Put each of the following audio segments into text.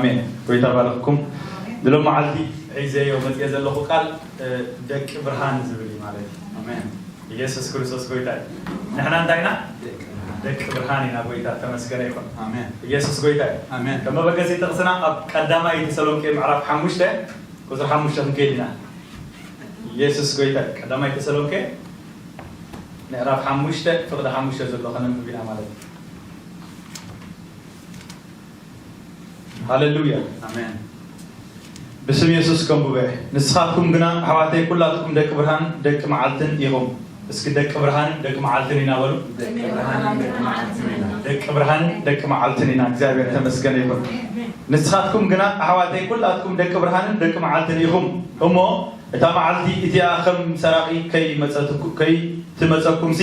ኣሜን። ጎይታ ባርኽኩም። ንሎም መዓልቲ ሒዘዮ መፅየ ዘለኹ ቃል ደቂ ብርሃን ዝብል እዩ ማለት እዩ። ኣሜን። ኢየሱስ ክርስቶስ ጎይታ እዩ። ንሕና እንታይ ኢና? ደቂ ብርሃን ኢና። ጎይታ ተመስገነ ይኹን። ኣሜን። ኢየሱስ ጎይታ እዩ። ኣሜን። ከም መበገሲ ጥቕስና ኣብ ቀዳማይ ተሰሎንቄ ምዕራፍ ሓሙሽተ ቁፅሪ ሓሙሽተ ክንከይድ ኢና። ኢየሱስ ጎይታ እዩ። ቀዳማይ ተሰሎንቄ ምዕራፍ ሓሙሽተ ፍቕዲ ሓሙሽተ ዘሎ ከነንብብ ኢና ማለት እዩ። ሃሌሉያ። ኣሜን። ብስም የሱስ ከንብበ። ንስኻትኩም ግና ኣሕዋተይ ኩላትኩም ደቂ ብርሃን ደቂ መዓልትን ኢኹም። እስኪ ደቂ ብርሃንን ደቂ መዓልትን ኢና በሉ። ደቂ ብርሃንን ደቂ መዓልትን ኢና። ደቂ ብርሃንን ደቂ መዓልትን ኢና። እግዚኣብሔር ተመስገነ ይኹን። ንስኻትኩም ግና ኣሕዋተይ ኩላትኩም ደቂ ብርሃንን ደቂ መዓልትን ኢኹም። እሞ እታ መዓልቲ እቲኣ ከም ሰራቒ ከይመጸትኩ- ከይትመጸኩምሲ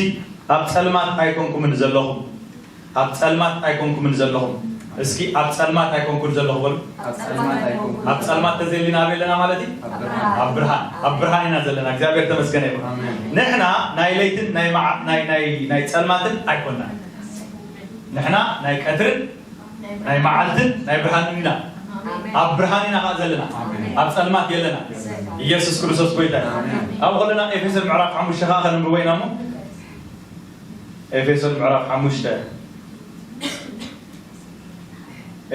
ኣብ ጸልማት ኣይኮንኩምን ዘለኹም። ኣብ ጸልማት ኣይኮንኩምን ዘለኹም። እስኪ ኣብ ጸልማት ኣይኮንኩን ዘለኹ በሉ። ኣብ ጸልማት ኣይኮንኩን። ኣብ ጸልማት ተዘይልና ኣበይ ኣለና ማለት እዩ? ኣብ ብርሃን። ኣብ ብርሃን፣ ኣብ ብርሃን ኢና ዘለና። እግዚኣብሔር ተመስገነ ይኹን። ኣሜን። ንሕና ናይ ለይትን ናይ መዓ- ናይ ናይ ናይ ጸልማትን ኣይኮንና። ንሕና ናይ ቀትርን ናይ መዓልትን ናይ ብርሃንን ኢና። ኣብ ብርሃን ኢና ከኣ ዘለና። ኣሜን። ኣብ ጸልማት የለና። ኢየሱስ ክርስቶስ ጎይታ እዩ። ኣሜን። ኣብ ከለና ኤፌሶን ምዕራፍ ሓሙሽተ ከኣ ከነንብቦ ኢና እሞ ኤፌሶን ምዕራፍ ሓሙሽተ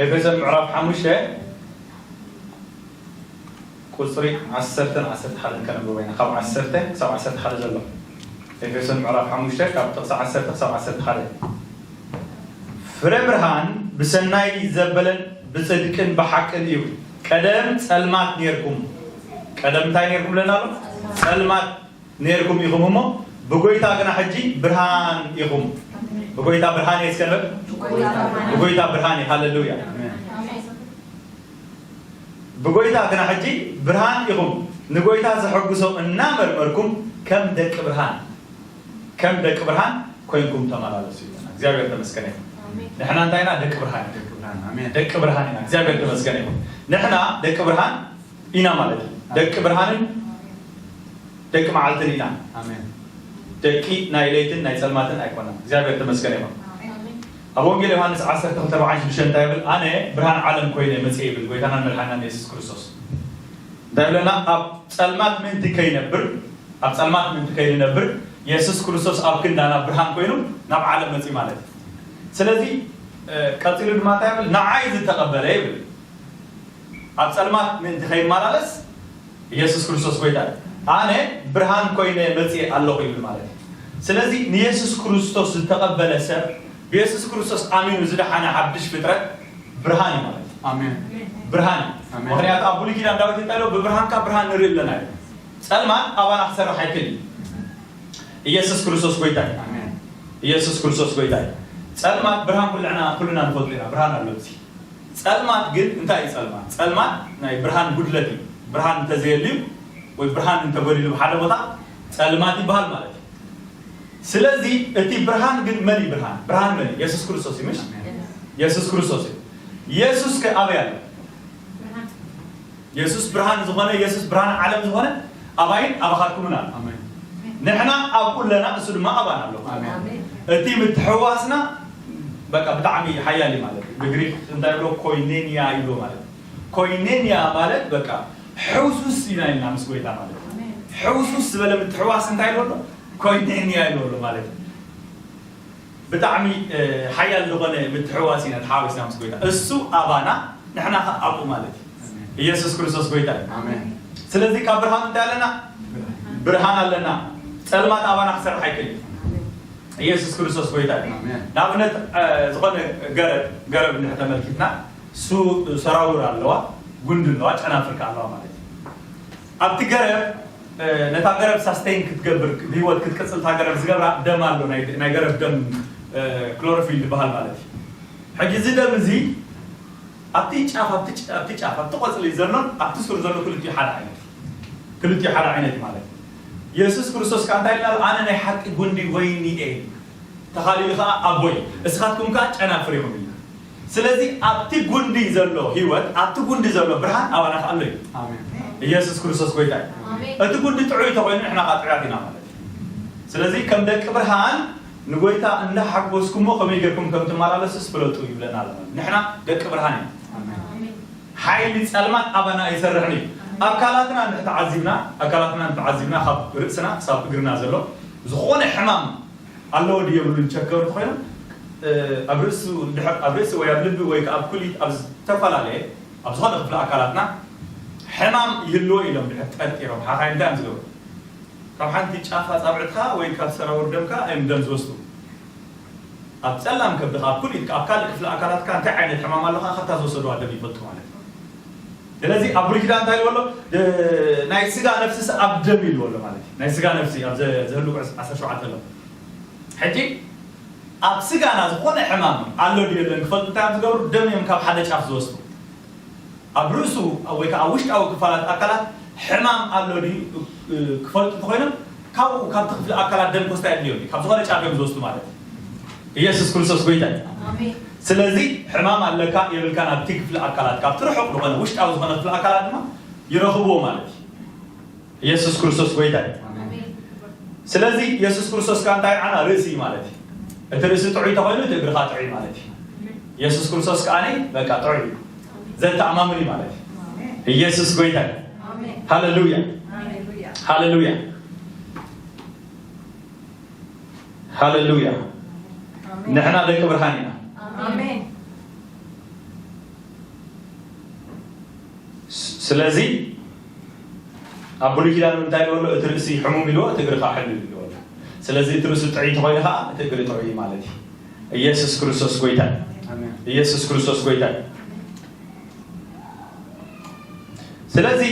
ኤፌሶን ምዕራፍ ሓሙሽተ ቁጽሪ ዓሰርተን ዓሰርተ ሓደን ከነንብቦ ኢና። ካብ ዓሰርተ ክሳብ ዓሰርተ ሓደ ዘሎ ኤፌሶን ምዕራፍ ሓሙሽተ ካብ ጥቕሲ ዓሰርተ ክሳብ ዓሰርተ ሓደ። ፍረ ብርሃን ብሰናይ ዘበለን ብጽድቅን ብሓቅን እዩ። ቀደም ጸልማት ኔርኩም። ቀደም እንታይ ኔርኩም ብለና ኣሎ? ጸልማት ኔርኩም ኢኹም እሞ ብጎይታ ግና ሕጂ ብርሃን ኢኹም። ብጎይታ ብርሃን እየ እስከ ንበል። ብጎይታ ብርሃን እየ። ሃሌሉያ። ብጎይታ ግና ሕጂ ብርሃን ኢኹም። ንጎይታ ዘሐጉሶ እናመርመርኩም ከም ደቂ ብርሃን ከም ደቂ ብርሃን ኮይንኩም ተመላለሱ ይብለና። እግዚኣብሔር ተመስገነ ይኹን። ኣሜን። ንሕና እንታይ ኢና? ደቂ ብርሃን ኢና። ደቂ ብርሃን። ኣሜን። ደቂ ብርሃን ኢና። እግዚኣብሔር ተመስገነ ይኹን። ንሕና ደቂ ብርሃን ኢና ማለት እዩ። ደቂ ብርሃንን ደቂ መዓልትን ኢና። ኣሜን። ደቂ ናይ ለይትን ናይ ጸልማትን ኣይኮናን። እግዚኣብሔር ተመስገነ ይኹን። ኣሜን። ኣብ ወንጌል ዮሃንስ ዓሰርተ ክልተ ኣርባዓን ሽዱሽተን እንታይ ይብል? ኣነ ብርሃን ዓለም ኮይነ መጽእ ይብል ጎይታናን መድሓናን የሱስ ክርስቶስ። እንታይ ይብለና? ኣብ ጸልማት ምእንቲ ከይነብር ኣብ ጸልማት ምእንቲ ከይንነብር የሱስ ክርስቶስ ኣብ ክንዳና ብርሃን ኮይኑ ናብ ዓለም መጽእ ማለት እዩ። ስለዚ ቀጺሉ ድማ እንታይ ይብል? ንዓይ ዝተቐበለ ይብል ኣብ ጸልማት ምእንቲ ከይመላለስ ኢየሱስ ክርስቶስ ጎይታ እዩ። ኣነ ብርሃን ኮይነ መጽእ ኣለኹ ይብል ማለት እዩ። ስለዚ ንየሱስ ክርስቶስ ዝተቐበለ ሰብ ብየሱስ ክርስቶስ ኣሚኑ ዝደሓነ ሓድሽ ፍጥረት ብርሃን እዩ ማለት እዩ። ኣሜን። ብርሃን እዩ። ኣሜን። ምክንያቱ ኣብ ብሉይ ኪዳን ዳዊት እንታይ ኢሉ? ብብርሃንካ ብርሃን ንርኢ ኣለና እዩ። ጸልማት ኣባና ክሰርሕ ኣይክእል እዩ። ኢየሱስ ክርስቶስ ጎይታ እዩ። ኣሜን። ኢየሱስ ክርስቶስ ጎይታ እዩ። ጸልማት ብርሃን ኩልና ኩልና ንፈልጦ ኢና። ብርሃን ኣሎ እዚ። ጸልማት ግን እንታይ እዩ ጸልማት? ጸልማት ናይ ብርሃን ጉድለት እዩ። ብርሃን እንተዘየልዩ ወይ ብርሃን እንተጎዲሉ ብሓደ ቦታ ጸልማት ይበሃል ማለት እዩ። ስለዚ እቲ ብርሃን ግን መን እዩ? ብርሃን ብርሃን መን እዩ? የሱስ ክርስቶስ እዩ። ምሽ የሱስ ክርስቶስ እዩ። የሱስ ከ ኣበይ ኣሎ? የሱስ ብርሃን ዝኾነ የሱስ ብርሃን ዓለም ዝኾነ ኣባይን ኣባኻትኩምን ኣሎ። ኣሜን። ንሕና ኣብኡ ኣለና፣ እሱ ድማ ኣባና ኣሎ። ኣሜን። እቲ ምትሕዋስና በቃ ብጣዕሚ ሓያል እዩ ማለት እዩ። ብግሪክ እንታይ ብሎ ኮይኔንያ ይብሎ ማለት እዩ። ኮይኔንያ ማለት በቃ ሕውሱስ ኢና ኢልና ምስ ጎይታ ማለት እዩ። ኣሜን። ሕውሱስ ዝበለ ምትሕዋስ እንታይ ይብሎ ኣሎ? ኮይኔንያ ይብሎ ኣሎ ማለት እዩ። ብጣዕሚ ሓያል ዝኾነ ምትሕዋስ ኢና ተሓዋዊስና ምስ ጎይታ። እሱ ኣባና ንሕና ከ ኣብኡ ማለት እዩ። ኢየሱስ ክርስቶስ ጎይታ እዩ። ኣሜን። ስለዚ ካብ ብርሃን እንታይ ኣለና? ብርሃን ኣለና። ጸልማት ኣባና ክሰርሕ ኣይክእል። ኢየሱስ ክርስቶስ ጎይታ እዩ። ኣሜን። ንኣብነት ዝኾነ ገረብ ገረብ እንድሕር ተመልኪትና እሱ ሰራውር ኣለዋ፣ ጉንዲ ኣለዋ፣ ጨናፍር ከኣ ኣለዋ ማለት እዩ። ኣብቲ ገረብ ነታ ገረብ ሳስቴን ክትገብር ብህይወት ክትቅፅል እታ ገረብ ዝገብራ ደም ኣሎ ናይ ገረብ ደም ክሎሮፊል ዝበሃል ማለት እዩ። ሕጂ እዚ ደም እዚ ኣብቲ ጫፍ ኣብቲ ጫፍ ኣብቲ ቆፅሊ ዘሎን ኣብቲ ሱር ዘሎ ክልቲኡ ሓደ ዓይነት ክልቲኡ ሓደ ዓይነት ማለት እዩ። የሱስ ክርስቶስ ከዓ እንታይ ኢልና ኣሎ? ኣነ ናይ ሓቂ ጉንዲ ወይኒ እየ፣ ተኻልዩ ከዓ ኣቦይ፣ እስኻትኩም ከዓ ጨናፍር ኢኹም ኢልና። ስለዚ ኣብቲ ጉንዲ ዘሎ ህይወት ኣብቲ ጉንዲ ዘሎ ብርሃን ኣባና ከዓ ኣሎ እዩ። ኢየሱስ ክርስቶስ ጎይታ እዩ። እቲ ጉንዲ ጥዑይ ተኮይኑ ንሕና ከዓ ጥዑያት ኢና ማለት እዩ። ስለዚ ከም ደቂ ብርሃን ንጎይታ እንዳሓጎስኩሞ ከመይ ጌርኩም ከም ትመላለሱስ ፍለጡ ይብለና ኣሎ። ንሕና ደቂ ብርሃን ኢና። ሓይሊ ጸልማት ኣባና ኣይሰርሕን እዩ። ኣካላትና እንድሕር ተዓዚብና ኣካላትና እንድሕር ተዓዚብና ካብ ርእስና ክሳብ እግርና ዘሎ ዝኾነ ሕማም ኣለዎ ድዩ የብሉን ቸክ ክገብሩ እንተኾይኖም ኣብ ርእሱ እንድሕር ኣብ ርእሲ ወይ ኣብ ልቢ ወይ ከዓ ኣብ ኩሊት ኣብ ዝተፈላለየ ኣብ ዝኾነ ክፍሊ ኣካላትና ሕማም ይህልዎ ኢሎም ድሕር ጠርጢሮም ሓኻይ እንታይ እዮም ዝገብሩ? ካብ ሓንቲ ጫፍ ኣጻብዕትካ ወይ ካብ ሰራውር ደምካ እዮም ደም ዝወስዱ። ኣብ ጸላም ከብድኻ ኣብ ኩሊትካ ኣብ ካልእ ክፍሊ ኣካላትካ እንታይ ዓይነት ሕማም ኣለኻ ካብታ ዝወሰድዋ ደም ይፈልጡ ማለት እዩ። ስለዚ ኣብ ብሉይ ኪዳን እንታይ ኢልዎ ኣሎ? ናይ ስጋ ነፍስስ ኣብ ደም ኢልዎ ኣሎ ማለት እዩ። ናይ ስጋ ነፍሲ ኣብ ዘህልቁ ዓሰርተ ሸውዓተ ኣሎ። ሕጂ ኣብ ስጋና ዝኾነ ሕማም ኣሎ ድዩ የለን ክፈልጡ እንታይ እዮም ዝገብሩ? ደም እዮም ካብ ሓደ ጫፍ ዝወስዱ። ኣብ ርእሱ ወይ ከዓ ኣብ ውሽጣዊ ክፋላት ኣካላት ሕማም ኣሎ ድዩ ክፈልጡ እንተኮይኖም ካብኡ ካብቲ ክፍሊ ኣካላት ደም ኮስታ የድልዮም እዩ። ካብ ዝኾነ ጫፍ እዮም ዝወስዱ ማለት እዩ። ኢየሱስ ክርስቶስ ጎይታ እዩ። ስለዚ ሕማም ኣለካ የብልካ ናብቲ ክፍሊ ኣካላት ካብቲ ርሑቕ ዝኾነ ውሽጣዊ ዝኾነ ክፍሊ ኣካላት ድማ ይረኽብዎ ማለት እዩ። ኢየሱስ ክርስቶስ ጎይታ እዩ። ስለዚ ኢየሱስ ክርስቶስ ከዓ እንታይ ይዓና ርእሲ እዩ ማለት እዩ። እቲ ርእሲ ጥዑይ ተኮይኑ እቲ እግርኻ ጥዑይ ማለት እዩ። ኢየሱስ ክርስቶስ ከዓ በቃ ጥዑይ እዩ። ዘተኣማምን እዩ ማለት እዩ። ኢየሱስ ጎይታ እዩ። ሃሌሉያ። ሃሌሉያ። ሃሌሉያ። ንሕና ደቂ ብርሃን ኢና። ስለዚ ኣብ ብሉይ ኪዳን እንታይ ኢልዎ ኣሎ? እቲ ርእሲ ሕሙም ኢልዎ እቲ እግሪ ከዓ ሕሉል ኢልዎ ኣሎ። ስለዚ እቲ ርእሲ ጥዑይ እንተኮይኑ ከዓ እቲ እግሪ ጥዑይ እዩ ማለት እዩ። ኢየሱስ ክርስቶስ ጎይታ እዩ። ኢየሱስ ክርስቶስ ጎይታ እዩ። ስለዚ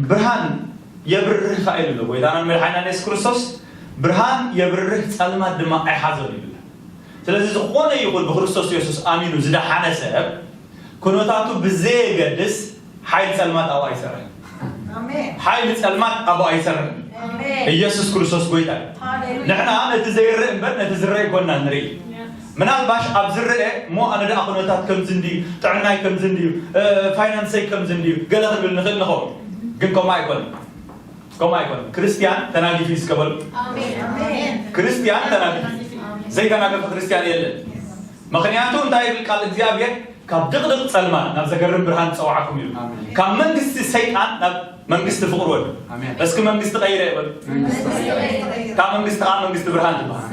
ብርሃን የብርህ ከዓ ኢሉ ኣሎ ጎይታናን መድሓኒናን የሱስ ክርስቶስ። ብርሃን የብርህ ጸልማት ድማ ኣይሓዞን ኢሉ ኣሎ። ስለዚ ዝኾነ ይኹን ብክርስቶስ የሱስ ኣሚኑ ዝደሓነ ሰብ ኩነታቱ ብዘየገድስ ሓይሊ ጸልማት ኣብኡ ኣይሰርሕን። ሓይሊ ጸልማት ኣብኡ ኣይሰርሕን። ኢየሱስ ክርስቶስ ጎይታ እዩ። ንሕና ነቲ ዘይርእ እምበር ነቲ ዝረእ ይኮና ንርኢ። ምናልባሽ ኣብ ዝረአ እሞ ኣነ ደኣ ኩነታት ከምዚ እንድዩ፣ ጥዕናይ ከምዚ እንድዩ፣ ፋይናንሰይ ከምዚ እንድዩ ገለ ክንብል ንኽእል ንኸውን። ግን ከምኡ ኣይኮነን። ከምኡ ኣይኮነን። ክርስትያን ተናጊፉ እዩ እስከ በሉ። ክርስትያን ተናጊፉ እዩ። ዘይተናገፈ ክርስትያን የለን። ምኽንያቱ እንታይ ይብል ቃል እግዚኣብሔር? ካብ ድቕድቕ ጸልማት ናብ ዘገርም ብርሃን ጸውዓኩም እዩ። ካብ መንግስቲ ሰይጣን ናብ መንግስቲ ፍቕሪ ወዱ። እስኪ መንግስቲ ቀይረ ይበሉ። ካብ መንግስቲ ከዓ መንግስቲ ብርሃን ትበሃል።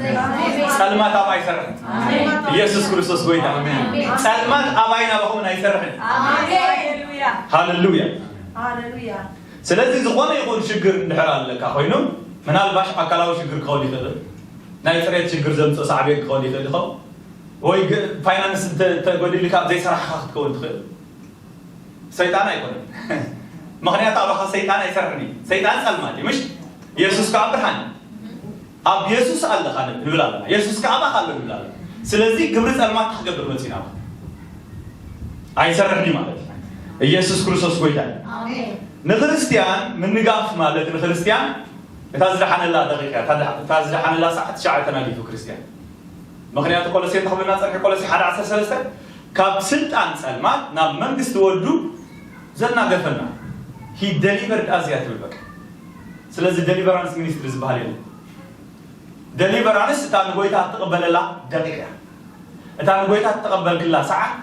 ጸልማት ኣብ ኣይሰርሕን። ኢየሱስ ክርስቶስ ጎይታ። ጸልማት ኣባይ ናባኹምን ኣይሰርሕን። ሃሌሉያ። ስለዚ ዝኾነ ይኹን ሽግር እንድሕር ኣለካ ኮይኑ ምናልባሽ ኣካላዊ ሽግር ክኸውን ይኽእል። ናይ ፅሬት ሽግር ዘምፅእ ሳዕቤን ክኸውን ይኽእል ይኸውን። ወይ ግ- ፋይናንስ እንተ- እንተጎዲልካ ዘይሰራሕካ ክትከውን ትኽእል። ሰይጣን ኣይኮነን። ምክንያቱ ኣባኻ ሰይጣን ኣይሰርሕን እዩ። ሰይጣን ጸልማት እዩ ምሽ? የሱስ ከዓ ብርሃን እዩ። ኣብ የሱስ ኣለኻ ንብል ኣለና። የሱስ ከዓ ኣባኻ ኣሎ ንብል ኣለና። ስለዚ ግብሪ ጸልማት ክገብር መጺና ኣይሰርሕን እዩ ማለት እዩ። ኢየሱስ ክርስቶስ ጎይታ እዩ። ንክርስትያን ምንጋፍ ማለት ንክርስትያን እታ ዝደሓነላ ደቂቃ እታ ዝደሓነላ ሰዓት ትሽዓተ ናጊፉ ክርስትያን ምኽንያቱ ቆሎሴ እንታይ ክብለና ጸኒሑ? ቆሎሴ ሓደ ዓሰርተ ሰለስተ ካብ ስልጣን ጸልማት ናብ መንግስቲ ወዱ ዘናገፈና። He delivered us እያ ትብል በቃ። ስለዚ deliverance ministry ዝበሃል የለን። Deliverance እታ ንጎይታ እትቕበለላ ደቂቕ እያ። እታ ንጎይታ እተቐበልክላ ሰዓት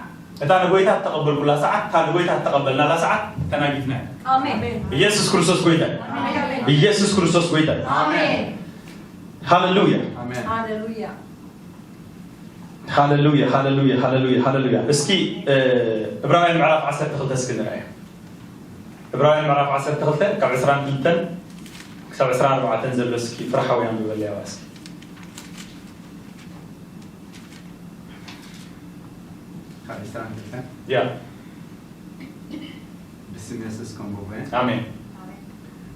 እታ ንጎይታ እተቐበልኩላ ሰዓት እታ ንጎይታ እተቐበልናላ ሰዓት ተናጊፍና ኢና። ኢየሱስ ክርስቶስ ጎይታ ኢየሱስ ክርስቶስ ጎይታ። ሃሌሉያ። ሃሌሉያ። ሃሌሉያ። ሃሌሉያ። ሃሌሉያ። እስኪ ዕብራውያን ምዕራፍ ዓሰርተ ክልተ እስኪ ንርኣዮ። ዕብራውያን ምዕራፍ ዓሰርተ ክልተ ካብ ዕስራን ክልተን ክሳብ ዕስራን ኣርባዕተን ዘሎ እስኪ ፍርሓዊ ኣንብበለያ እስኪ። ካብ ዕስራን ክልተን ያ። ብስም የሱስ ከንብቦ እየ። ኣሜን።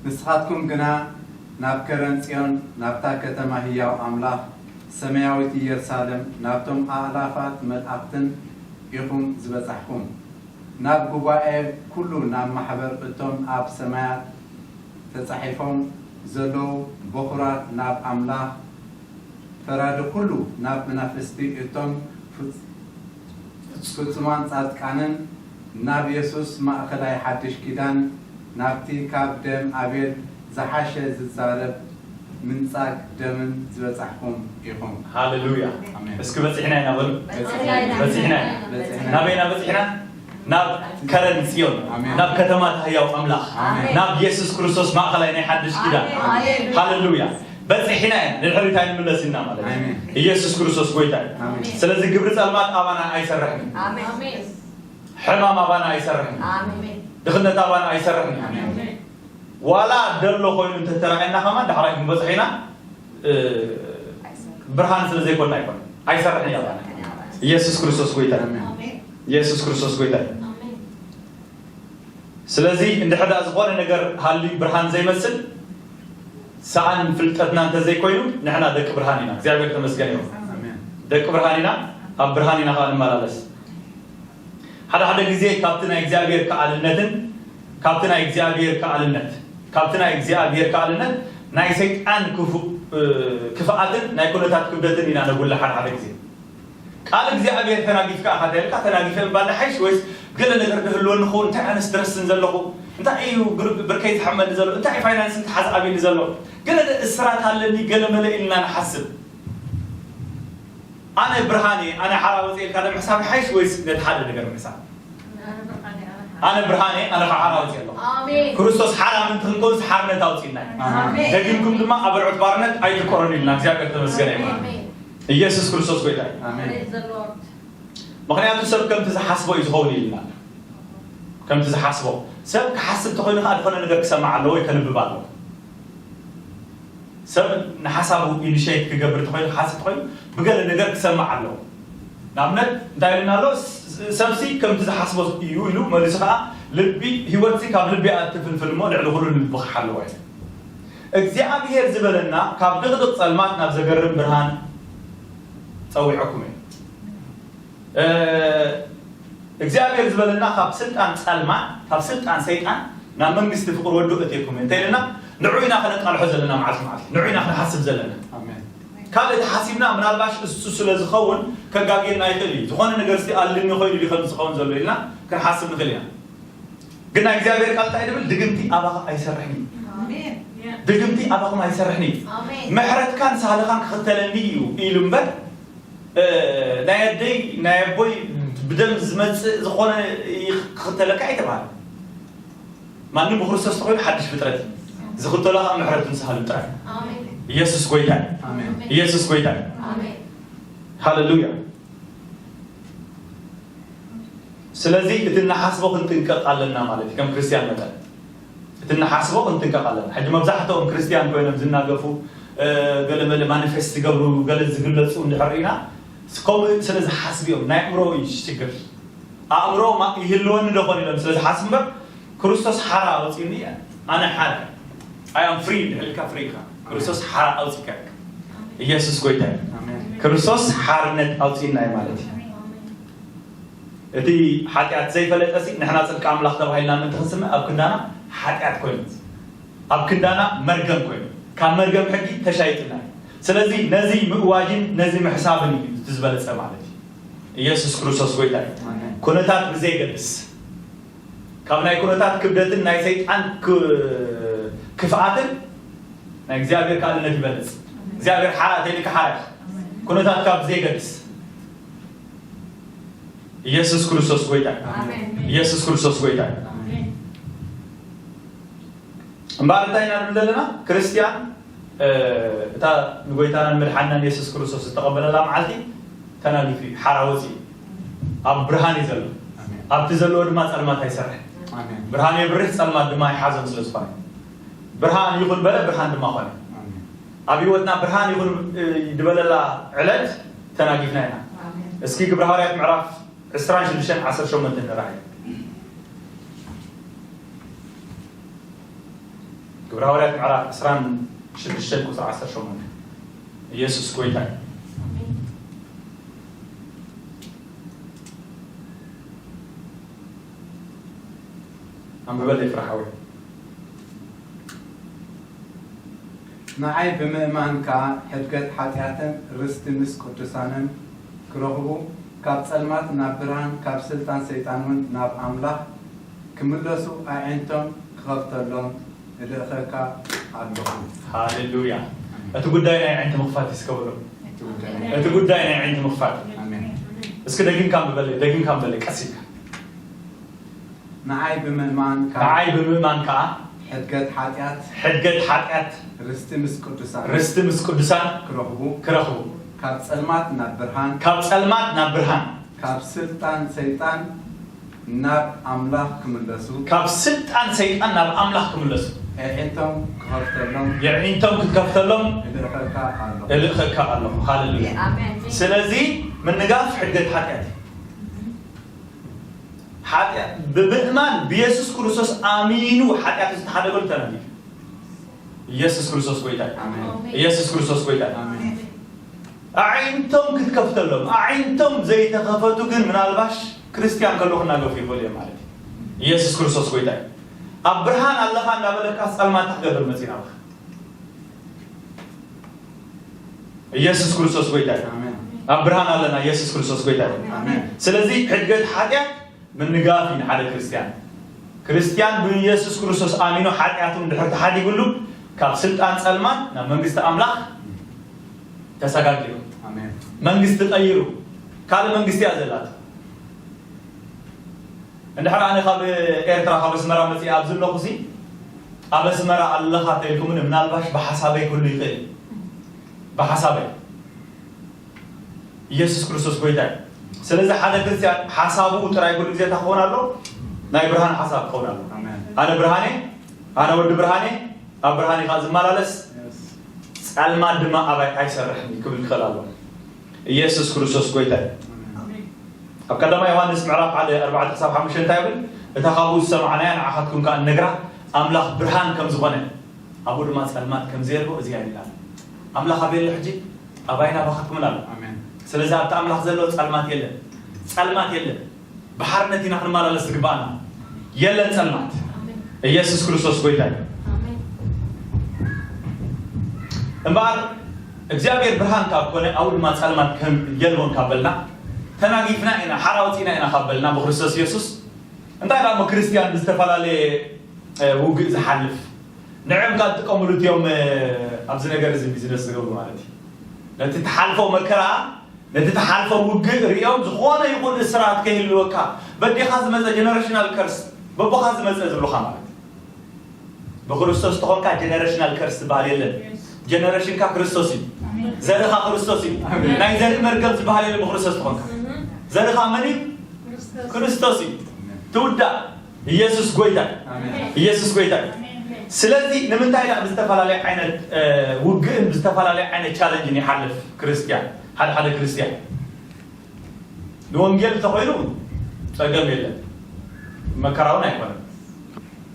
ንስኻትኩም ግና ናብ ከረን ጽዮን፣ ናብታ ከተማ ህያው ኣምላኽ፣ ሰማያዊት ኢየሩሳሌም፣ ናብቶም ኣእላፋት መላእኽትን ኢኹም ዝበጻሕኩም። ናብ ጉባኤ ኩሉ፣ ናብ ማሕበር እቶም ኣብ ሰማያት ተጻሒፎም ዘለዉ በኹራት፣ ናብ ኣምላኽ ፈራዲ ኩሉ፣ ናብ መናፍስቲ እቶም ፍጹማን ጻድቃንን፣ ናብ የሱስ ማእከላይ ሓድሽ ኪዳን፣ ናብቲ ካብ ደም ኣቤል ዝሓሸ ዝዛረብ ምንጻግ ደምን ዝበጻሕኩም ኢኹም። ሃሌሉያ። ኣሜን። እስኪ በጺሕና ኢና በሉ። በጺሕና ኢና። በጺሕና ኢና። በጺሕና። ናበይና በጺሕና? ናብ ከረን ጽዮን፣ ኣሜን። ናብ ከተማ ታህያው ኣምላኽ፣ ኣሜን። ናብ ኢየሱስ ክርስቶስ ማእኸላይ ናይ ሓድሽ ኪዳን። ኣሜን። ሃሌሉያ። በጺሕና ኢና፣ ንድሕሪት ኣይንምለስ ኢና ማለት እዩ። ኣሜን። ኢየሱስ ክርስቶስ ጎይታ እዩ። ኣሜን። ስለዚ ግብሪ ጸልማት ኣባና ኣይሰርሕን እዩ። ኣሜን። ሕማም ኣባና ኣይሰርሕን እዩ። ኣሜን። ድኽነት ኣባና ኣይሰርሕን እዩ። ኣሜን። ዋላ ደሎ ኮይኑ እንተተራእየና ከማን ዳሕራይ ክንበጽሕ ኢና። እ፣ ብርሃን ስለ ዘይኮና ኣይኮነ ኣይሰርሕን እዩ ኣባና። ኢየሱስ ክርስቶስ ጎይታ እዩ። ኣሜን። ኢየሱስ ክርስቶስ ጎይታ እዩ። ኣሜን። ስለዚ እንድሕር ደኣ ዝኾነ ነገር ሃልዩ ብርሃን ዘይመስል ሰኣን ፍልጠትና እንተዘይኮይኑ ንሕና ደቂ ብርሃን ኢና። እግዚኣብሔር ተመስገን ይኹን። ኣሜን። ደቂ ብርሃን ኢና፣ ኣብ ብርሃን ኢና ከዓ ንመላለስ። ሓደ ሓደ ግዜ ካብቲ ናይ እግዚኣብሔር ከኣልነትን ካብቲ ናይ እግዚኣብሔር ከኣልነት ካብቲ ናይ እግዚኣብሔር ከኣልነት ናይ ሰይጣን ክፉ-፣ እ፣ ክፍኣትን ናይ ኩነታት ክብደትን ኢና ነጉልሕ ሓደ ሓደ ግዜ። ቃል እግዚኣብሔር ተናጊፍካ ኢኻ ተልካ ተናጊፈ ምባል ንሓይሽ ወይስ ገለ ነገር ክህልወኒ ክኸውን? እንታይ ኣነስ ድረስን ዘለኹ? እንታይ እዩ ግር-፣ ብርከይ ዝሓመኒ ዘሎ? እንታይ እዩ ፋይናንስ ተሓዝ ኣቢኒ ዘሎ? ገለ እስራት ኣለኒ ገለ መለ ኢልና ንሓስብ። ኣነ ብርሃን እየ፣ ኣነ ሓራ ወፅኤ ኢልካ ንምሕሳብ ይሓይሽ ወይስ ነቲ ሓደ ነገር ምሕሳብ? ኣነ ብርሃን እየ፣ ኣነ ከዓ ሓራ ወፅኤ ኣለኹ። ኣሜን። ክርስቶስ ሓራ ምእንቲ ክንከውን ሓርነት ኣውፅእና እዩ። ኣሜን። ደጊምኩም ድማ ኣብ ኣርዑት ባርነት ኣይትቆረዱ ኢልና እግዚኣብሔር ተመስገነ ይኹን። ኣሜን። ኢየሱስ ክርስቶስ ጎይታ እዩ። ኣሜን። Praise the Lord። ምኽንያቱ ሰብ ከምቲ ዝሓስቦ እዩ ዝኸውን ኢልና። ከምቲ ዝሓስቦ ሰብ ክሓስብ ተኾይኑ ከዓ ዝኾነ ነገር ክሰማዕ ኣለዎ ወይ ከንብብ ኣለዎ። ሰብ ንሓሳቡ ኢኒሼት ክገብር ተኾይኑ ክሓስብ ተኾይኑ ብገለ ነገር ክሰማዕ ኣለዎ። ንኣብነት እንታይ ኢልና ኣሎ? ስ-፣ ሰብሲ ከምቲ ዝሓስቦ እዩ ኢሉ መሊሱ ከዓ ልቢ ህይወትሲ ካብ ልቢ እያ እትፍልፍል እሞ ልዕሊ ኩሉ ንልቢ ክሓልዎ እዩ። እግዚኣብሔር ዝበለና ካብ ድቕድቕ ጸልማት ናብ ዘገርም ብርሃን ጸዊዐኩም እዩ። እ፣ እግዚኣብሔር ዝበለና ካብ ስልጣን ጸልማት ካብ ስልጣን ሰይጣን ናብ መንግስቲ ፍቕሪ ወዱ እትየኩም እንተ ኢልና ንዑ ኢና ከነቃልሖ ዘለና መዓልቲ መዓልቲ ንዑ ኢና ክንሓስብ ዘለና። ኣሜን። ካልእ ተሓሲብና ምናልባሽ እሱ ስለ ዝኸውን ከጋግየና ይኽእል እዩ። ዝኾነ ነገር ሲ ኣልኒ ኮይኑ ድዩ ከም ዝኸውን ዘሎ ኢልና ክንሓስብ ንኽእል ኢና። ግን ናይ እግዚኣብሔር ቃል እንታይ ድብል ድግምቲ ኣባኻ ኣይሰርሕን እዩ። ኣሜን። ድግምቲ ኣባኹም ኣይሰርሕን እዩ። ኣሜን። ምሕረትካን ሳህልኻን ክኽተለኒ እዩ ኢሉ እምበር እ፣ ናይ ኣደይ ናይ ኣቦይ ብደም ዝመፅእ ዝኾነ ይኽ-፣ ክኽተለካ ኣይተባህለ። ማንም ብክርስቶስ ተኮይኑ ሓድሽ ፍጥረት እዩ። ዝኽተሎ ከዓ ምሕረቱን ሳህሉን ጥራይ። ኣሜን። ኢየሱስ ጎይታ እዩ። ኣሜን። ኢየሱስ ጎይታ እዩ። ኣሜን። ሃሌሉያ። ስለዚ እቲ እንሓስቦ ክንጥንቀቕ ኣለና ማለት እዩ ከም ክርስትያን መጠን። እቲ እንሓስቦ ክንጥንቀቕ ኣለና። ሕጂ መብዛሕትኦም ክርስትያን ኮይኖም ዝናገፉ፣ እ፣ ገለ መለ ማኒፌስት ዝገብሩ ገለ ዝግለጹ እንድሕር ኢና ከምኡ ስለ ዝሓስቡ እዮም። ናይ ኣእምሮ እዩ ሽግር። ኣእምሮ ማ-፣ ይህልወኒ ዶ ኾን ኢሎም ስለ ዝሓስቡ እምበር ክርስቶስ ሓራ ኣውፂኒ ኣነ ሓራ ኣያም ፍሪ ድሕልካ ፍሪ ኢኻ። ክርስቶስ ሓራ ኣውፂካ ኢየሱስ ጎይታ እዩ። ኣሜን። ክርስቶስ ሓርነት ኣውፂና እዩ ማለት እዩ። እቲ ሓጢኣት ዘይፈለጠ ሲ ንሕና ጽድቂ ኣምላኽ ተባሂልና ምእንቲ ክንስምዕ ኣብ ክንዳና ሓጢኣት ኮይኑ ኣብ ክንዳና መርገም ኮይኑ ካብ መርገም ሕጊ ተሻይጥና እዩ። ስለዚ ነዚ ምእዋጅን ነዚ ምሕሳብን እዩ እቲ ዝበለጸ ማለት እዩ። ኢየሱስ ክርስቶስ ጎይታ እዩ። ኣሜን። ኩነታት ብዘይገድስ ካብ ናይ ኩነታት ክብደትን ናይ ሰይጣን ክ-፣ ክፍኣትን ናይ እግዚኣብሔር ካልእነት ይበልጽ። እግዚኣብሔር ሓራ ተይልካ ሓራ ኩነታት ካብ ብዘይገድስ ኢየሱስ ክርስቶስ ጎይታ እዩ። ኣሜን። ኢየሱስ ክርስቶስ ጎይታ እዩ። ኣሜን። እምበኣር እንታይ ኢና ንብል ዘለና? ክርስትያን፣ እ፣ እታ ንጎይታናን መድሓንናን የሱስ ክርስቶስ ዝተቐበለላ መዓልቲ ተናጊፉ እዩ፣ ሓራ ወፂኡ እዩ። ኣብ ብርሃን እዩ ዘሎ። ኣሜን። ኣብቲ ዘለዎ ድማ ጸልማት ኣይሰርሕን። ኣሜን። ብርሃን የብርህ፣ ጸልማት ድማ ኣይሓዞን ስለ ዝኾነ። ብርሃን ይኹን በለ፣ ብርሃን ድማ ኾነ። ኣሜን። ኣብ ህይወትና ብርሃን ይኹን፣ እ፣ ዝበለላ ዕለት ተናጊፍና ኢና። ኣሜን። እስኪ ግብረ ሃዋርያት ምዕራፍ ዕስራን ሽዱሽተን ዓሰርተ ሸሞንተን ንርኣይ። ግብረ ሃዋርያት ምዕራፍ ዕስራን ሽዱሽተን ቁጽሪ ዓሰርተ ሸሞንተ። ኢየሱስ ጎይታ እዩ። ኣንብበለይ ፍረ ሓወይ። ንዓይ ብምእማን ከኣ ሕድገት ሓጢኣትን ርስቲ ምስ ቅዱሳንን ክረኽቡ፣ ካብ ጸልማት ናብ ብርሃን፣ ካብ ስልጣን ሰይጣንውን ናብ ኣምላኽ ክምለሱ ኣዒንቶም ክኸፍተሎም እልእኸካ ኣለኹ። ሃሌሉያ። እቲ ጉዳይ ናይ ኣዒንቲ ምኽፋት እዩ፣ እስከ በሎ። እቲ ጉዳይ ናይ ኣዒንቲ ምኽፋት። ኣሜን። እስኪ ደጊምካ በለ፣ ደጊምካ በለ፣ ቀስ ኢልካ። ንዓይ ብምእማን ካብ ንዓይ ብምእማን ከዓ ሕድገት ሓጢኣት ሕድገት ሓጢኣት ርስቲ ምስ ቅዱሳን ርስቲ ምስ ቅዱሳን ክረኽቡ ክረኽቡ ካብ ጸልማት ናብ ብርሃን ካብ ጸልማት ናብ ብርሃን ካብ ስልጣን ሰይጣን ናብ ኣምላኽ ክምለሱ ካብ ስልጣን ሰይጣን ናብ ኣምላኽ ክምለሱ ኣዒንቶም ክኸፍተሎም የዕኒንቶም ክትከፍተሎም እልእኸካ ኣለኹ። እልእኸካ ኣለኹ። ሃሌሉያ። ኣሜን። ስለዚ ምንጋፍ ሕድገት ሓጢኣት እዩ። ሓጢኣት ብምእማን ብየሱስ ክርስቶስ ኣሚኑ ሓጢኣት ዝተሓደገሉ ተናዲፉ። ኢየሱስ ክርስቶስ ጎይታ እዩ። ኣሜን። ኢየሱስ ክርስቶስ ጎይታ እዩ። ኣሜን። ኣዒንቶም ክትከፍተሎም ኣዒንቶም ዘይተኸፈቱ ግን ምናልባሽ ክርስትያን ከሎ ክናገፉ ይኽእሉ እዮም ማለት እዩ። ኢየሱስ ክርስቶስ ጎይታ እዩ። ኣብ ብርሃን ኣለኻ እናበለካ ጸልማት ክገብር መጺእ ናብኻ። ኢየሱስ ክርስቶስ ጎይታ እዩ። ኣሜን። ኣብ ብርሃን ኣለና። ኢየሱስ ክርስቶስ ጎይታ እዩ። ኣሜን። ስለዚ ሕድገት ሓጢኣት ምንጋፍ እዩ ንሓደ ክርስትያን። ክርስትያን ብኢየሱስ ክርስቶስ ኣሚኑ ሓጢኣቱ እንድሕር ተሓዲጉሉ ካብ ስልጣን ጸልማት ናብ መንግስቲ ኣምላኽ ተሰጋጊሩ ኣሜን። መንግስቲ ቀይሩ ካልእ መንግስቲ እያ ዘላቶ። እንድሕር ኣነ ካብ ኤርትራ ካብ ኣስመራ መፅእ ኣብዚ ኣለኹ ሲ ኣብ ኣስመራ ኣለኻ ተልኩምኒ ምናልባሽ ብሓሳበይ ክህሉ ይኽእል እዩ። ብሓሳበይ ኢየሱስ ክርስቶስ ጎይታ እዩ። ስለዚ ሓደ ክርስትያን ሓሳቡ ጥራይ ኩሉ ግዜ እንታይ ክኸውን ኣሎ? ናይ ብርሃን ሓሳብ ክኸውን ኣሎ። ኣሜን። ኣነ ብርሃኔ ኣነ ወዲ ብርሃኔ ኣብ ብርሃን ኢኻ ዝመላለስ Yes. ጸልማት ድማ ኣባይ ኣይሰርሕን እዩ ክብል ክኽእል ኣሎ። ኢየሱስ ክርስቶስ ጎይታ እዩ። ኣሜን። ኣብ ቀዳማይ ዮሃንስ ምዕራፍ ሓደ ኣርባዕተ ክሳብ ሓሙሽተ እንታይ ይብል? እታ ካብኡ ዝሰማዕናያ ንዓኻትኩም ከኣ ንነግራ ኣምላኽ ብርሃን ከም ዝኾነ ኣብኡ ድማ ጸልማት ከም ዘየልቦ እዚኣ ይላል። ኣምላኽ ኣበይ ኣሎ ሕጂ? ኣባይን ኣባኻትኩምን ኣሎ። ኣሜን። ስለዚ ኣብቲ ኣምላኽ ዘሎ ጸልማት የለን። ጸልማት የለን። ብሓርነት ኢና ክንመላለስ ዝግባኣና። የለን ጸልማት። ኢየሱስ ክርስቶስ ጎይታ እዩ። እምበኣር እግዚኣብሔር ብርሃን ካብ ኮነ ኣብኡ ድማ ጸልማት ከም የልቦን ካብ በልና ተናጊፍና ኢና ሓራ ወፂና ኢና ካብ በልና ብክርስቶስ ኢየሱስ እንታይ ደኣ እሞ ክርስትያን ብዝተፈላለየ ውግእ ዝሓልፍ ንዕም ካብ ዝጥቀምሉ እትዮም ኣብዚ ነገር እዚ ቢዝነስ ዝገብሩ ማለት እዩ ነቲ ትሓልፎ መከራ ነቲ ትሓልፎ ውግእ ሪኦም ዝኾነ ይኹን እስራት ከይህልወካ በዲኻ ዝመፀ generational curse በቦኻ ዝመፀ ዝብሉኻ ማለት እዩ ብክርስቶስ ተኾንካ generational curse ዝበሃል የለን generationካ ክርስቶስ እዩ ዘርኻ ክርስቶስ እዩ ናይ ዘርኢ መርገም ዝበሃል የለን ብክርስቶስ ተኾንካ ዘርኻ መን እዩ ክርስቶስ እዩ ትውዳእ ኢየሱስ ጎይታ ኢየሱስ ጎይታ ስለዚ ንምንታይ ኢና ብዝተፈላለየ ዓይነት ውግእን ብዝተፈላለየ ዓይነት ቻለንጅን ይሓልፍ ክርስትያን ሓደ ሓደ ክርስትያን ንወንጌል እንተኾይኑ ፀገም የለን መከራውን ኣይኮነን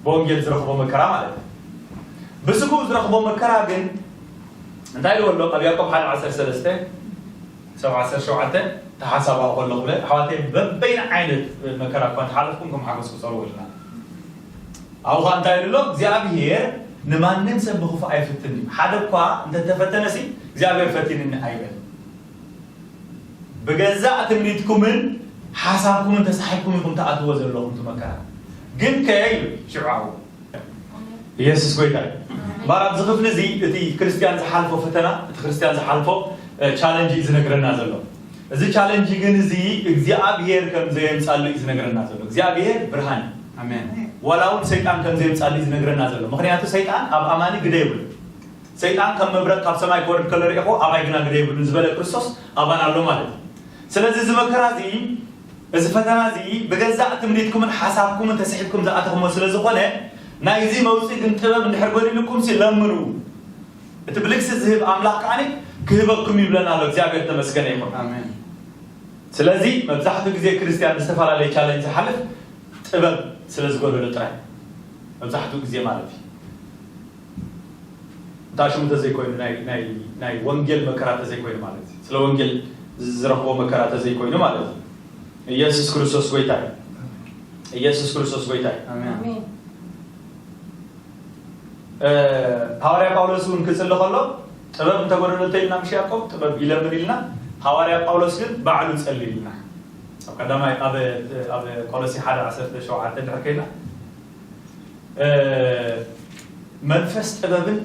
ብወንጌል ዝረኽቦ መከራ ማለት እዩ ብስግኡ ዝረኽቦ መከራ ግን እንታይ ኢልዎ ኣሎ ኣብ ያዕቆብ ሓደ ዓሰርተ ሰለስተ ክሳብ ዓሰርተ ሸውዓተ ተሓሳባኡ ከለኹ ብለ ኣሕዋተይ በበይን ዓይነት መከራ እኳ ተሓለፍኩም ከም ሓጎስ ክፀሩ ኢልና ኣብኡ ከዓ እንታይ ኢሉ ኣሎ እግዚኣብሄር ንማንም ሰብ ብክፉ ኣይፍትን እዩ ሓደ እኳ እንተተፈተነ ሲ እግዚኣብሄር ፈቲንኒ ኣይበል ብገዛእ ትምኒትኩምን ሓሳብኩምን ተሳሒብኩም ኢኹም ትኣትዎ ዘለኹም እቲ መከራ ግን ከ ይብል ሽዑ ኣብኡ ኢየሱስ ጎይታ እዩ እምበኣር ኣብዚ ክፍሊ እዚ እቲ ክርስትያን ዝሓልፎ ፈተና እቲ ክርስትያን ዝሓልፎ ቻለንጅ እዩ ዝነግረና ዘሎ እዚ ቻለንጅ ግን እዚ እግዚኣብሄር ከም ዘየምፃሉ እዩ ዝነግረና ዘሎ እግዚኣብሄር ብርሃን እዩ ኣሜን። ዋላ እውን ሰይጣን ከም ዘየምፃሉ እዩ ዝነግረና ዘሎ ምክንያቱ ሰይጣን ኣብ ኣማኒ ግደ የብሉ ሰይጣን ከም መብረቕ ካብ ሰማይ ክወርድ ከሎ ርኢኹ ኣባይ ግና ግደ የብሉን ዝበለ ክርስቶስ ኣባና ኣሎ ማለት እዩ ስለዚ እዚ መከራ እዚ እዚ ፈተና እዚ ብገዛእ ትምኒትኩምን ሓሳብኩምን ተስሒብኩም ዝኣተኹሞ ስለ ዝኾነ ናይዚ መውፅኢ ግን ጥበብ እንድሕር ጎዲልኩም ሲ ለምኑ እቲ ብልግሲ ዝህብ ኣምላኽ ከዓኒ ክህበኩም ይብለና ኣሎ እግዚኣብሔር ተመስገነ ይኹን ኣሜን። ስለዚ መብዛሕትኡ ግዜ ክርስትያን ብዝተፈላለየ ቻለንጅ ዝሓልፍ ጥበብ ስለ ዝጎደሎ ጥራይ መብዛሕትኡ ግዜ ማለት እዩ እንታይ ሽሙ ተዘይኮይኑ ናይ ናይ ናይ ወንጌል መከራ ተዘይኮይኑ ማለት እዩ ስለ ወንጌል ዝረኽቦ መከራ ተዘይኮይኑ ማለት እዩ ኢየሱስ ክርስቶስ ጎይታ እዩ ኢየሱስ ክርስቶስ ጎይታ እዩ ኣሜን። ሃዋርያ ጳውሎስ እውን ክጽሊ ከሎ ጥበብ እንተጎደለቶ ኢልና ምሽ ያዕቆብ ጥበብ ይለምን ኢልና ሃዋርያ ጳውሎስ ግን ባዕሉ ጸሊ ኢልና ኣብ ቀዳማይ ኣብ ቆሎሲ ሓደ ዓሰርተ ሸውዓተ ድሕር ከይና መንፈስ ጥበብን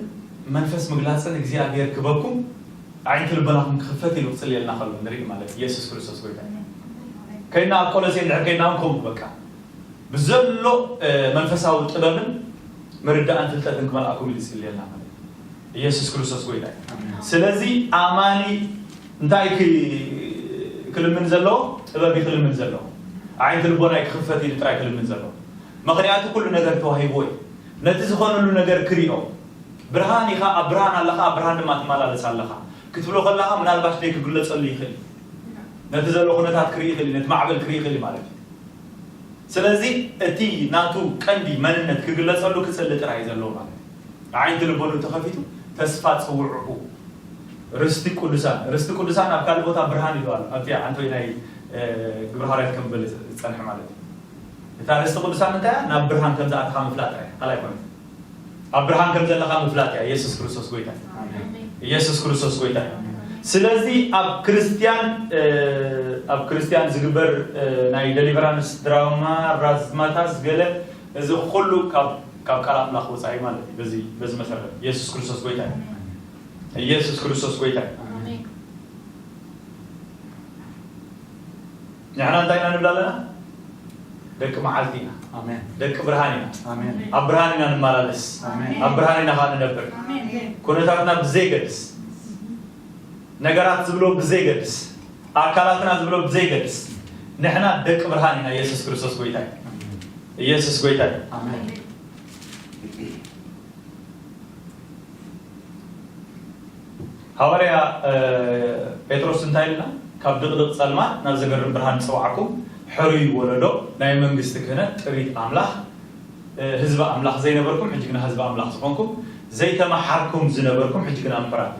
መንፈስ ምግላፅን እግዚኣብሔር ክበኩም ኣዒንቲ ልቦናኹም ክኽፈት ኢሉ ክፅልየልና ከሎ ንርኢ ማለት ኢየሱስ ክርስቶስ ጎይታ ከይና ኣብ ቆሎሴ እንድሕር ከይና እውን ከምኡ በቃ ብዘሎ መንፈሳዊ ጥበብን ምርዳእን ፍልጠትን ክመልኣኩም ኢሉ ይጽልየልና ማለት ኢየሱስ ክርስቶስ ጎይታ እዩ። ስለዚ ኣማኒ እንታይ ክልምን ዘለዎ? ጥበብ ክልምን ዘለዎ። ዓይንቲ ልቦናይ ክኽፈት ኢሉ ጥራይ ክልምን ዘለዎ። ምኽንያቱ ኩሉ ነገር ተዋሂብዎ እዩ። ነቲ ዝኾነሉ ነገር ክሪኦ ብርሃን ኢኻ፣ ኣብ ብርሃን ኣለኻ፣ ኣብ ብርሃን ድማ ትመላለስ ኣለኻ ክትብሎ ከለኻ ምናልባሽ ዘይክግለጸሉ ይኽእል እዩ። ነቲ ዘሎ ኩነታት ክርኢ ይኽእል እዩ፣ ነቲ ማዕበል ክርኢ ይኽእል እዩ ማለት እዩ። ስለዚ እቲ ናቱ ቀንዲ መንነት ክግለጸሉ ክጽሊ ጥራይ እዩ ዘለዎ ማለት እዩ። ኣዒንቲ ልቦኑ ተኸፊቱ ተስፋ ጽውዕኡ ርስቲ ቅዱሳን፣ ርስቲ ቅዱሳን ኣብ ካልእ ቦታ ብርሃን ኢሉ ኣሎ። ኣብቲ ዓንቶይ ናይ ግብረ ሃዋርያት ከም በለ ዝጸንሐ ማለት እዩ። እታ ርስቲ ቅዱሳን እንታይ እያ? ናብ ብርሃን ከም ዝኣተኻ ምፍላጥ ጥራይ፣ ካልእ ኣይኮነን። ኣብ ብርሃን ከም ዘለኻ ምፍላጥ እያ። ኢየሱስ ክርስቶስ ጎይታ እዩ። ኢየሱስ ክርስቶስ ጎይታ እዩ። ስለዚ ኣብ ክርስቲያን ኣብ ክርስቲያን ዝግበር ናይ ደሊቨራንስ ድራማ፣ ራዝማታስ፣ ገለ፣ እዚ ኩሉ ካብ ካብ ቃል ኣምላኽ ወጻኢ ማለት እዩ። በዚ በዚ መሰረት ኢየሱስ ክርስቶስ ጎይታ እዩ። ኢየሱስ ክርስቶስ ጎይታ እዩ። ንሕና እንታይ ኢና ንብል ኣለና? ደቂ መዓልቲ ኢና። ኣሜን። ደቂ ብርሃን ኢና። ኣሜን። ኣብ ብርሃን ኢና ንመላለስ። ኣሜን። ኣብ ብርሃን ኢና ከዓ ንነብር። ኣሜን። ኩነታትና ብዘይገድስ፣ ነገራት ዝብሎ ብዘይገድስ፣ ኣካላትና ዝብሎ ብዘይገድስ፣ ንሕና ደቂ ብርሃን ኢና። ኢየሱስ ክርስቶስ ጎይታ እዩ። ኢየሱስ ጎይታ እዩ። ኣሜን። ሃዋርያ ጴጥሮስ እንታይ ኢልና? ካብ ድቕድቕ ጸልማት ናብ ዘገርም ብርሃን ዝጸውዓኩም ሕሩይ ወለዶ፣ ናይ መንግስቲ ክህነት፣ ጥሪት ኣምላኽ፣ ህዝቢ ኣምላኽ ዘይነበርኩም ሕጂ ግና ህዝቢ ኣምላኽ ዝኾንኩም፣ ዘይተመሓርኩም ዝነበርኩም ሕጂ ግና ምሑራት።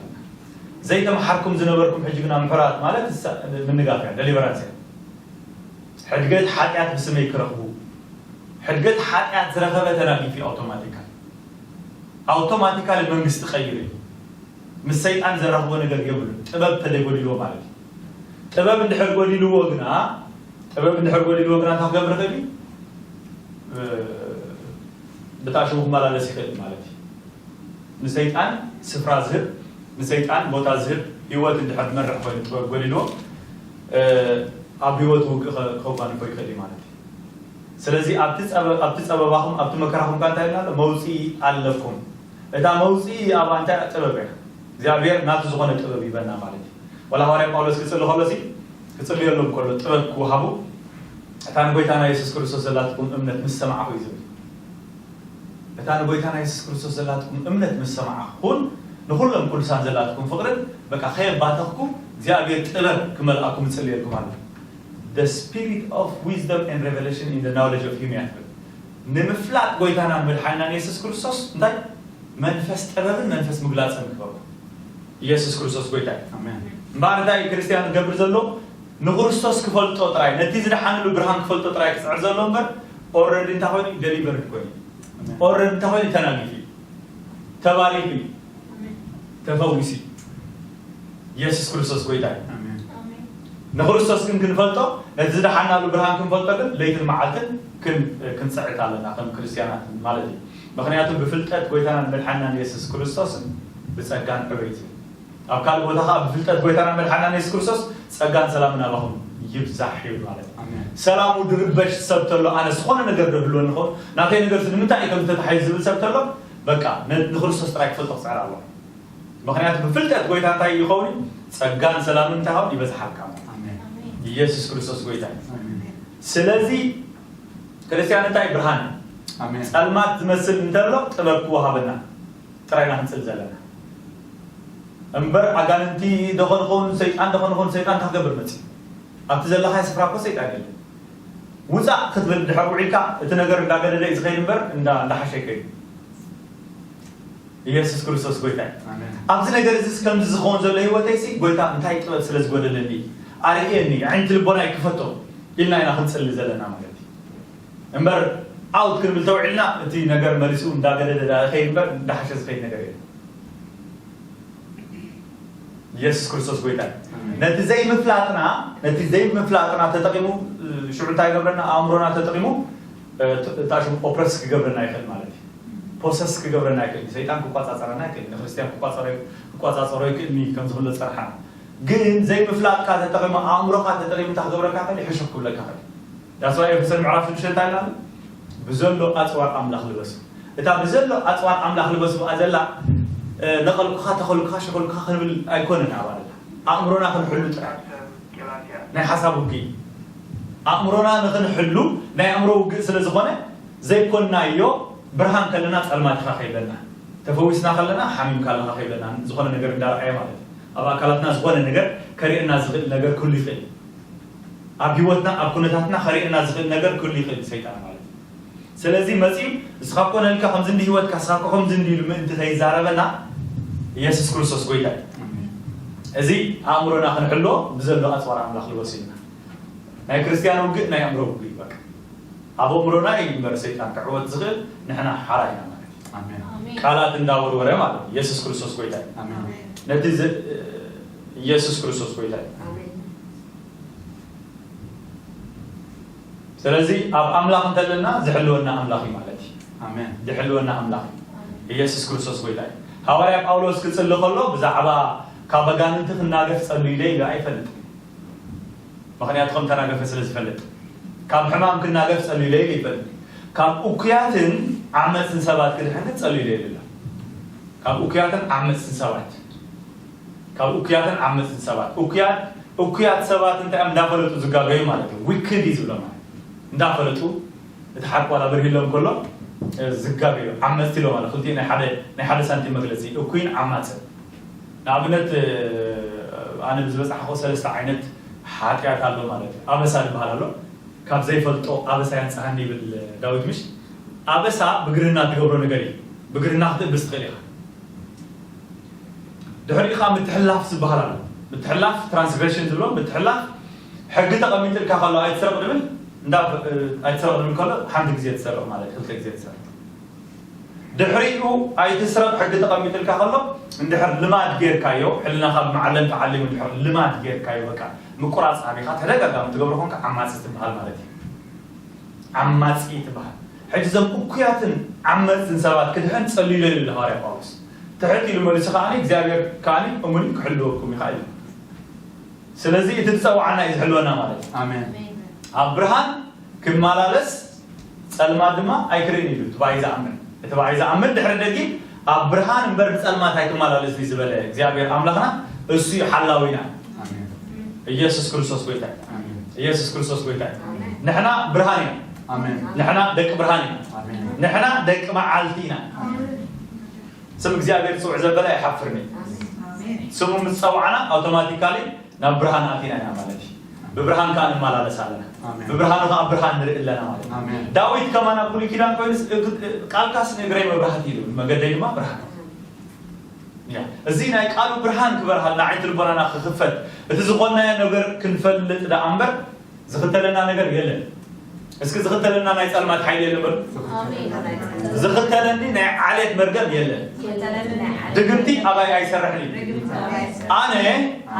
ዘይተመሓርኩም ዝነበርኩም ሕጂ ግና ምሑራት ማለት ምንጋፍ እያ፣ ደሊቨራንስ እያ። ሕድገት ሓጢኣት ብስመይ ክረኽቡ፣ ሕድገት ሓጢኣት ዝረኸበ ተናጊፍ እዩ። ኣውቶማቲካል ኣውቶማቲካል መንግስቲ ቀይሩ እዩ። ምስ ሰይጣን ዘራኽቦ ነገር የብሉን። ጥበብ ተደይጎዲልዎ ማለት እዩ። ጥበብ እንድሕር ጎዲልዎ ግና ጥበብ እንድሕር ጎዲልዎ ግና እንታይ ክገብር ይኽእል እዩ? ብታሽሙ ክመላለስ ይኽእል ማለት እዩ። ንሰይጣን ስፍራ ዝህብ፣ ንሰይጣን ቦታ ዝህብ ህይወት እንድሕር ዝመርሕ ኮይኑ ጥበብ ጎዲልዎ ኣብ ህይወቱ ውግእ ከጓንፎ ይኽእል እዩ ማለት እዩ። ስለዚ ኣብቲ ጸበባኹም ኣብቲ መከራኹም ከ እንታይ ኢልና ኣሎ? መውፅኢ ኣለኩም። እታ መውፅኢ ኣብ ኣንታይ ጥበብ እያ? እግዚኣብሔር ናቱ ዝኾነ ጥበብ ይበና ማለት እዩ። ወላ ሃዋርያ ጳውሎስ ክጽሊ ከሎ ሲ ክጽልየሎም ከሎ ጥበብ ክወሃቡ እታ ንጎይታና የሱስ ክርስቶስ ዘላትኩም እምነት ምስ ሰማዕኹ እዩ ዝብል። እታ ንጎይታና የሱስ ክርስቶስ ዘላትኩም እምነት ምስ ሰማዕኹን ንኹሎም ቅዱሳን ዘላትኩም ፍቕርን በቃ ከየባተኽኩም እግዚኣብሔር ጥበብ ክመልኣኩም እጽልየልኩም ኣሎ። The spirit of wisdom and revelation in the knowledge of him እያ ትብል። ንምፍላጥ ጎይታናን መድሓኒናን የሱስ ክርስቶስ እንታይ መንፈስ ጥበብን መንፈስ ምግላፅን ክበኩም። ኢየሱስ ክርስቶስ ጎይታ እዩ። ኣሜን። እምበኣር እንታይ ክርስቲያን ክገብር ዘሎ ንክርስቶስ ክፈልጦ ጥራይ፣ ነቲ ዝደሓንሉ ብርሃን ክፈልጦ ጥራይ ክፅዕር ዘሎ እምበር ኦረዲ እንታይ ኮይኑ ደሊቨርድ ኮይኑ ኦረዲ እንታይ ኮይኑ ተናጊፉ እዩ፣ ተባሪኩ እዩ፣ ተፈዊሱ እዩ። ኢየሱስ ክርስቶስ ጎይታ እዩ። ኣሜን። ንክርስቶስ ግን ክንፈልጦ፣ ነቲ ዝደሓናሉ ብርሃን ክንፈልጦ ግን ለይትን መዓልትን ክን- ክንጽዕት ኣለና ከም ክርስቲያናት ማለት እዩ። ምክንያቱ ብፍልጠት ጎይታናን መድሓናን ኢየሱስ ክርስቶስን ብጸጋን ዕበይቲ እዩ። ኣብ ካልእ ቦታ ከዓ ብፍልጠት ጎይታናን መድሓናን ኢየሱስ ክርስቶስ ጸጋን ሰላምን ኣባኹም ይብዛሕ ይብል ማለት እዩ። ኣሜን። ሰላሙ ድርበሽ ሰብ ተሎ ኣነ ዝኾነ ነገር ዶ ህልወኒ ኸውን ናተይ ነገር እዚ ንምንታይ እዩ ከም ዝተታሓየ ዝብል ሰብ ተሎ በቃ ነ- ንክርስቶስ ጥራይ ክፈልጦ ክፅዕር ኣለዎ። ምክንያቱ ብፍልጠት ጎይታ እንታይ ይኸውን? ጸጋን ሰላምን እንታይ ይኸውን? ይበዝሓልካ። ኣሜን። ኢየሱስ ክርስቶስ ጎይታ እዩ። ኣሜን። ስለዚ ክርስቲያን እንታይ ብርሃን እዩ። ኣሜን። ጸልማት ዝመስል እንተሎ ጥበብ ክወሃበና ጥራይ ኢና ክንጽል ዘለና እምበር ኣጋንንቲ ደኾን ኸውን ሰይጣን ደኾን ኸውን ሰይጣን እንታይ ክገብር መጽእ ኣብቲ ዘለኻዮ ስፍራ እኮ ሰይጣን የለን። ውፃእ ክትብል ድሕር ውዒልካ እቲ ነገር እንዳገደደ እዩ ዝኸይድ እምበር እንዳ- እንዳሓሸ ይከይድ። ኢየሱስ ክርስቶስ ጎይታ እዩ። ኣሜን። ኣብዚ ነገር እዚ ከምዚ ዝኸውን ዘሎ ህይወተይ ሲ ጎይታ እንታይ ጥበብ ስለ ዝጎደለኒ ኣርእየኒ፣ ዓይንቲ ልቦና ይክፈቶ ኢልና ኢና ክንጽሊ ዘለና ማለት እዩ። እምበር ኣውት ክንብል ተውዒልና እቲ ነገር መሊሱ እንዳገደደ ዳ ይኸይድ እምበር እንዳሓሸ ዝኸይድ ነገር የለን። ኢየሱስ ክርስቶስ ጎይታ እዩ። ኣሜን። ነቲ ዘይምፍላጥና ነቲ ዘይምፍላጥና ተጠቂሙ ሽዑ እንታይ ገብረና ኣእምሮና ተጠቂሙ እታ ሽም ኦፕረስ ክገብረና ይኽእል ማለት እዩ። ፖሰስ ክገብረና ይኽእል ሰይጣን ክቋጻጸረና ይኽእል ንክርስትያን ክቋጻጸሮ ይኽእል ከም ዝኽሎ ጸርሓ ግን ዘይምፍላጥካ ተጠቂሙ ኣእምሮካ ተጠቂሙ እንታይ ክገብረካ ይኽእል ሕሹኽ ክብለካ ይኽእል ዳስዋ ኤፌሶን ምዕራፍ ሽዱሽተ እንታይ ኢልና ብዘሎ ኣጽዋር ኣምላኽ ልበሱ። እታ ብዘሎ ኣጽዋር ኣምላኽ ልበሱ ብኣ ዘላ፣ እ፣ ነቐልኩኻ፣ ተኸልኩኻ፣ ሸኸልኩኻ ክንብል ኣይኮነን ኣባልና። ኣእምሮና ክንሕሉ ጥራሕ። ናይ ሓሳብ ውግእ። ኣእምሮና ንኽንሕሉ ናይ ኣእምሮ ውግእ ስለ ዝኾነ ዘይኮንናዮ፣ ብርሃን ከለና ጸልማት ኢኻ ከይብለና፣ ተፈዊስና ከለና ሓሚምካ ኣለኻ ከይብለና፣ ዝኾነ ነገር እንዳረኣየ ማለት እዩ። ኣብ ኣካላትና ዝኾነ ነገር ከርእየና ዝኽእል ነገር ክህሉ ይኽእል እዩ። ኣብ ህይወትና፣ ኣብ ኩነታትና ከርእየና ዝኽእል ነገር ክህሉ ይኽእል እዩ ሰይጣን ማለት እዩ። ስለዚ መጺኡ ንስኻ እኮ ነልካ ከምዚ እንዲ ህይወትካ፣ ንስኻ እኮ ከምዚ እንዲ ኢሉ ምእንቲ ከይዛረበና፣ ኢየሱስ ክርስቶስ ጎይታ እዩ። እዚ ኣእምሮና ክንሕሎ ብዘሎ ኣጽዋር ኣምላኽ ልበሱ ኢልና። ናይ ክርስትያን ውግእ ናይ ኣእምሮ ውግእ እዩ በቃ። ኣብ ኣእምሮና እዩ እምበር ሰይጣን ክዕወት ዝኽእል፣ ንሕና ሓራ ኢና ማለት እዩ። ኣሜን። ኣሜን። ቃላት እንዳወርወረ ማለት እዩ። ኢየሱስ ክርስቶስ ጎይታ እዩ። ኣሜን። ኣሜን። ነቲ ዝ-፣ ኢየሱስ ክርስቶስ ጎይታ እዩ። ኣሜን። ስለዚ ኣብ ኣምላኽ እንተለና ዝሕልወና ኣምላኽ እዩ ማለት እዩ። ኣሜን። ዝሕልወና ኣምላኽ እዩ። ኣሜን። ኢየሱስ ክርስቶስ ጎይታ እዩ። ሃዋርያ ጳውሎስ ክጽሊ ከሎ ብዛዕባ ካብ ኣጋንንቲ ክናገፍ ጸልዩለይ ኢሉ ኣይፈልጥን። ምኽንያቱ ከም ተናገፈ ስለ ዝፈልጥ። ካብ ሕማም ክናገፍ ጸልዩለይ ኢሉ ይፈልጥ። ካብ እኩያትን ዓመፅን ሰባት ክድሕን ግን ጸልዩለይ ኢሉ ኣሎ። ካብ እኩያትን ዓመፅን ሰባት። ካብ እኩያትን ዓመፅን ሰባት። እኩያት፣ እኩያት ሰባት እንታይ እዮም እንዳፈለጡ ዝጋገዩ ማለት እዩ። ዊክድ እዩ ዝብሎ ማለት። እንዳፈለጡ እቲ ሓቂ ዋላ በሪህሎም ከሎ፣ እ፣ ዝጋገዩ ዓመፅቲ ኢሎ ማለት። ክልቲኡ ናይ ሓደ፣ ናይ ሓደ ሳንቲም መግለፂ። እኩይን ዓማፅን። ንኣብነት፣ እ፣ ኣነ ብዝበፃሕኮ ሰለስተ ዓይነት ሓጢኣት ኣሎ ማለት እዩ። ኣበሳ ዝበሃል ኣሎ። ካብ ዘይፈልጦ ኣበሳ ያንጽሃኒ ይብል ዳዊት ምሽ። ኣበሳ ብግርህና ትገብሮ ነገር እዩ። ብግርህና ክትእብስ ትኽእል ኢኻ። ድሕሪኡ ኸዓ ምትሕልላፍ ዝበሃል ኣሎ። ምትሕልላፍ፣ ትራንስግሬሽን ዝብሎ፣ ምትሕልላፍ ሕጊ ተቐሚጥልካ ከሎ ኣይትስረቕ ድብል፣ እንዳ፣ እ፣ ኣይትስረቕ ድብል ከሎ ሓንቲ ግዜ ትሰርቕ ማለት፣ ክልተ ግዜ ትሰርቕ። ድሕሪኡ ኣይትስረቕ ሕጊ ተቐሚጥልካ ከሎ፣ እንድሕር ልማድ ጌርካዮ፣ ሕልናኻ ብመዓለም ተዓሊሙ እንድሕር ልማድ ጌርካዮ፣ በቃ ምቁራጽ ኣቢኻ ተደጋጋሚ ትገብሮ ኮንካ ዓማጺ ትበሃል ማለት እዩ። ዓማጺ ትበሃል። ሕጂ እዞም እኩያትን ዓመጽትን ሰባት ክድሕን ጸልዩለይ ይብል ሃዋርያ ጳውሎስ። ትሕት ኢሉ መሊሱ ከኣኒ እግዚኣብሔር ከኣኒ እሙን እዩ ክሕልወኩም እዩ ከኣ ኢሉ። ስለዚ እቲ ዝጸውዓና እዩ ዝሕልወና ማለት እዩ። ኣሜን። ኣብ ብርሃን ክመላለስ ጸልማት ድማ ኣይክርእን ኢሉ እቲ ብኣይ ዝኣምን። እቲ ብኣይ ዝኣምን ድሕሪ ደጊም ኣብ ብርሃን እምበር ብጸልማት ኣይክመላለስ እዩ ዝበለ እግዚኣብሔር ኣምላኽና እሱ እዩ ሓላዊና። ኣሜን። ኢየሱስ ክርስቶስ ጎይታ እዩ። ኣሜን። ኢየሱስ ክርስቶስ ጎይታ እዩ። ኣሜን። ንሕና ብርሃን ኢና። ኣሜን። ንሕና ደቂ ብርሃን ኢና። ኣሜን። ንሕና ደቂ መዓልቲ ኢና። ኣሜን። ስም እግዚኣብሔር ዝጽውዕ ዘበለ ኣይሓፍርን እዩ። ኣሜን። ስሙ ምስ ጸውዓና ኣውቶማቲካሊ ናብ ብርሃን ኣቲና ኢና ማለት እዩ። ብብርሃን ከኣ ንመላለስ ኣለና። ኣሜን። ብብርሃኑ ከኣ ብርሃን ንርኢ ኣለና ማለት እዩ። ኣሜን። ዳዊት ከማን ኣብ ብሉይ ኪዳን ኮይኑስ፣ እግ-፣ ቃልካስ ንእግረይ መብራህቲ እዩ፣ መገደይ ድማ ብርሃን። ያ፣ እዚ ናይ ቃሉ ብርሃን ክበርሃልና፣ ዓይንቲ ልቦናና ክኽፈት፣ እቲ ዝኾንናዮ ነገር ክንፈልጥ ደኣ እምበር ዝኽተለና ነገር የለን። እስኪ ዝኽተለና ናይ ጸልማት ሓይሊ የለን በሉ። ኣሜን። ዝኽተለኒ ናይ ዓሌት መርገም የለን። ዝኽተለኒ ናይ ዓሌት ድግምቲ ኣባይ ኣይሰርሕን እዩ። ድግምቲ ኣባይ ኣይሰርሕን። ኣነ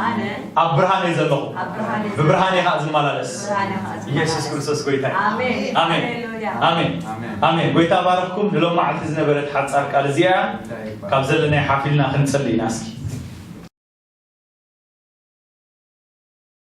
ኣነ ኣብ ብርሃን እየ ዘለኹ። ኣብ ብርሃን እየ ብብርሃን እየ ከዓ ዝመላለስ። ብብርሃን እየ ከዓ ዝመላለስ። ኢየሱስ ክርስቶስ ጎይታ እዩ። ኣሜን። ኣሜን። ሃሌሉያ። ኣሜን። ኣሜን። ኣሜን። ጎይታ ባረኽኩም። ንሎም መዓልቲ ዝነበረት ሓጻር ቃል እዚኣ ካብ ዘለናይ ሓፊልና ክንጽሊ ኢና እስኪ።